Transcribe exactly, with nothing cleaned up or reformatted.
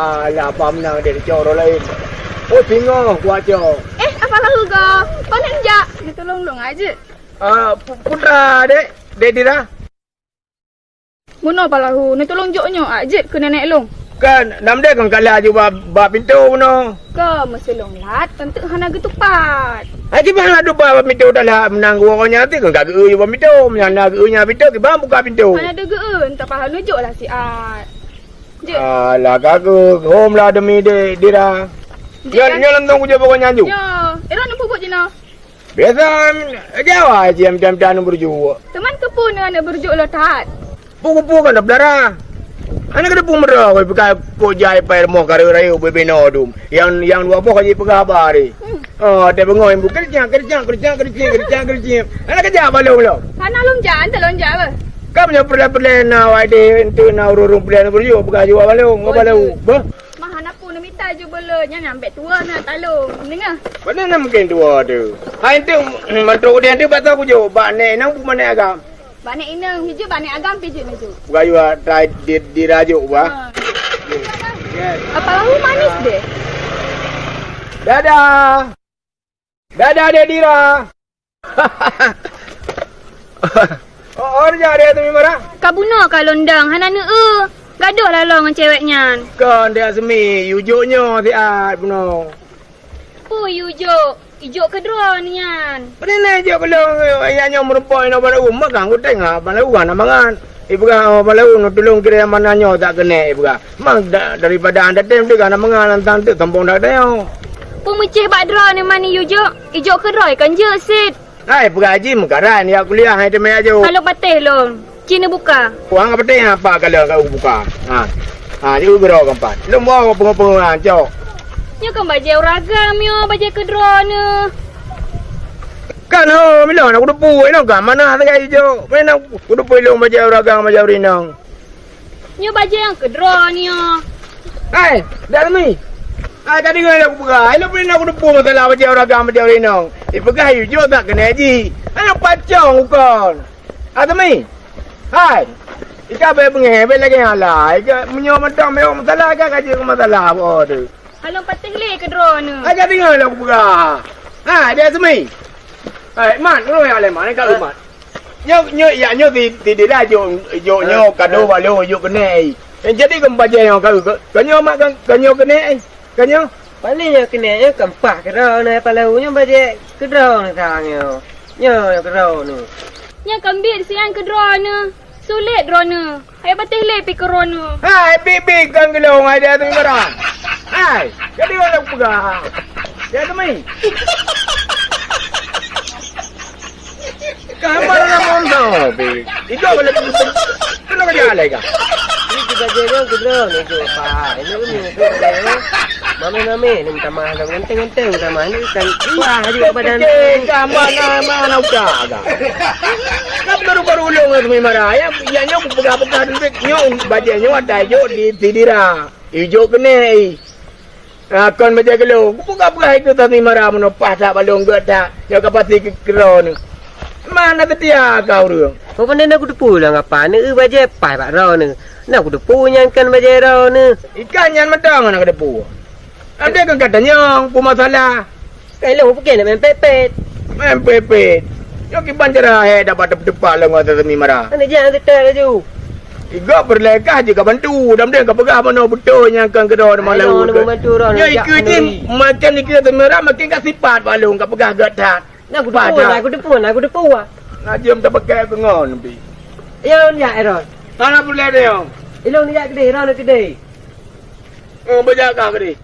Alah, apa meunan dek cok uroe laén. Oh, singoh kuat cok. Eh, apa lahu go? Panen jak. Ditulông lông aja. Ah, pu-, putra dek, dek Dira. Bunoe palahu, neutulông jok nyoe, ajeuet keu nenek lôn. Kan, nam deh kon kalah aju ba, ba pintoe bunoe. Ka meuseulông lat, teunteuk hana geutupat. Hai, kiban hana tupat ba pintoe dah lah, meunang geuwoe nyan ti kon ka geu-eu aju ba pintoe, meunyan na geu-eu nyan pintoe, kiban buka pintoe. Hana deuh geu-eu, entah pahala neujok lah siat. Jeuet. Alah, ka geu-, hom lah demi dek Dira. Jeuet nyoe, kan? Nyoe lantong kujak pokok nyan ju. Nyoe, Ira neupeubuet jinoe. Biasa, Jawa ciem tiam-tiam aneuk beureujuk. Teuma keupeue aneuk beureujuk lôn that? Peue-peue kan dak beudara. Aneuk keudeue peue meurah, wai, peuka kok jai pai rumoh kareueng rayeuk bubena dum. Nyang, nyang dua boh ka jipeugah haba tadi. Hmm. Oh, teuh beungoh ibu, keureujang, keureujang, keureujang, keureujang, keureujang, keureujang. Aneuk keujak balong lom. Hana lôn jak, ante lôn jak, beuh. Kam nyoe peureulèe-peureulèe na, wai, deh, enteuk na ureueng-ureueng peureulèe aneuk beureujuk, peuka jiwa balong, ngon balong. Beuh. Mah hana peue neumita ju beu lôn, nyan nyang bèk tuwoe na talong. Deungö. Pane na mungken tuwoe tu. Hai tu, mantong udeh tu bak soe kujok, bak nek inong peue bak nek agam? Bak nek inong, hijau bak nek agam pih jeuet neujok. Bukan juga try di, dirajuk bah. Ha. Apa lahu manis deh? Dadah. Dadah, Dek Dira. Oh, oh, jak dia tu, Mimara. Ka bunoe ka lôn dong, hana neu-eu. Gadôh laloe ngon cewek nyan. Kon, Dek Asmi, yue jok nyoe siat bunoe. Peue yue jok? Ijok keudroe nyan. Peue nyan ijok keudroe, ya nyoe meurumpok inoe bak lam rumah, kan, kutengok bak lam rumah na mangat. Ipeugah, "Oh, balawu, neutulông kirém makanan nyoe that keuneuk," ipeugah. Mang da-, daripada hana tem teuka na mangat, nyan tan teuk sombong that tanyoe. Peue meucéh bak droeneuh mani yue jok? Ijok keudroe kan jeuet cit. Hai, peugah jih meukaran jak kuliah, hai teumé aju. Ka lôn patéh lôn. Ci neubuka. Wang ka patéh, apa ka lôn ka buka. Ha. Ha, jeuet keudroe gampang. Lôn bawa peungoh-peungoh cok. Nyoe kan bajèe ureueng agam nyoe, bajèe keudroeneuh. Kan ho, mila na kuteupeu, ilong ka manah sagai ijok. Meunan kuteupeu ilong bajèe ureueng agam, bajèe ureueng inong. Nyoe bajèe nyang keudroe nyoe. Hai, Dek Asmi. Hai, ka deungö lé kupeugah. Ilong pih na kuteupeu masalah bajèe ureueng agam, bajèe ureueng inong. Ipeugah ijok that keuneuk jih. Hana pacong bukon. Asmi. Hai. Ika bèk beungèh, bèk lagèe nyan lah. Ika meunyoe mantong meuhom masalah, ika ka jeuet keu masalah, boh tu. Along patéh lé keudroe nyoe. Aja deungö lé kupeugah. Ha, Dek Asmi. Hai, Mat, nyoe ya lé Mat, ka Mat. Nyoe, nyoe, ya, nyoe si, si Dira jok, jok nyoe kado bak lôn, jok keuneuk. Jadi kon bajèe nyoe ka, ka, ka nyoe mak, ka, ka nyoe keuneuk, ka nyoe. Paléng nyoe keuneuk, nyoe kan paih keudroe nyoe, palau nyoe bajèe keudroe nyoe sang nyoe. Nyoe keudroe nyoe. Nyoe kan biet sian keudroe nyoe. Sulet droeneuh. Hai patéh lé pih keu droeneuh. Hai, bit-bit kon geulong, hai Dek Asmi barang. Hai, jadi ureueng peugah. Dek Asmi. Ka hamba na mon no, bit. Itu boleh kena kerja lagi. Ini kita jalan ke drone itu, Pak. Ini kan itu. Mami-mami, ini minta maaf, ganteng-ganteng minta maaf. Ini kan, wah, aduh, badan. Ka hamba na, mana udah agak. Kan baru-baru ulung ngon Sumi Mara. Ya, ya, nyoe peugah-peugah duit, nyoe bajèe nyoe ata ijok di Sidira. Ijok keuneuk. Ha, kon bajèe geulong. Kupeugah-peugah itu Sumi Mara meunoe paih that balong gèt that. Nyoe ka pasti keu-, keudroe nyoe. Mana seutia ka ureueng. Kau pandai na kuteupeu lam gapa, neu bajèe paih bak droeneuh. Na kuteupeu nyan kon bajèe droeneuh. Ikan nyan mantong na kuteupeu. Ada kan kata nyong, peue masalah. Kai lôn pike nak main pet-pet. Main pet-pet. Nyoe kiban cara hai dapat teupeu-teupeu lôn ngon Sumi Mara. Hana jak teutek laju. Igob peureulèe kah jeuet ka bantu, dam deh ka peugah meunoe beutôi nyang kon keudroe nyoe malam. Nyoe ikeu jih, makin ikeu Sumi Mara, makin ka sipat bak lôn, ka peugah gèt that. Nah, kuteupeu, nah, kuteupeu, nah, kuteupeu. Nah, jeuem tapakèk keu ngon pih. Ilôn jak, Eron. Hana peureulèe deh, Eron. Ilôn jak keudeh, Eron keudeh. Oh, beujak kah keudeh.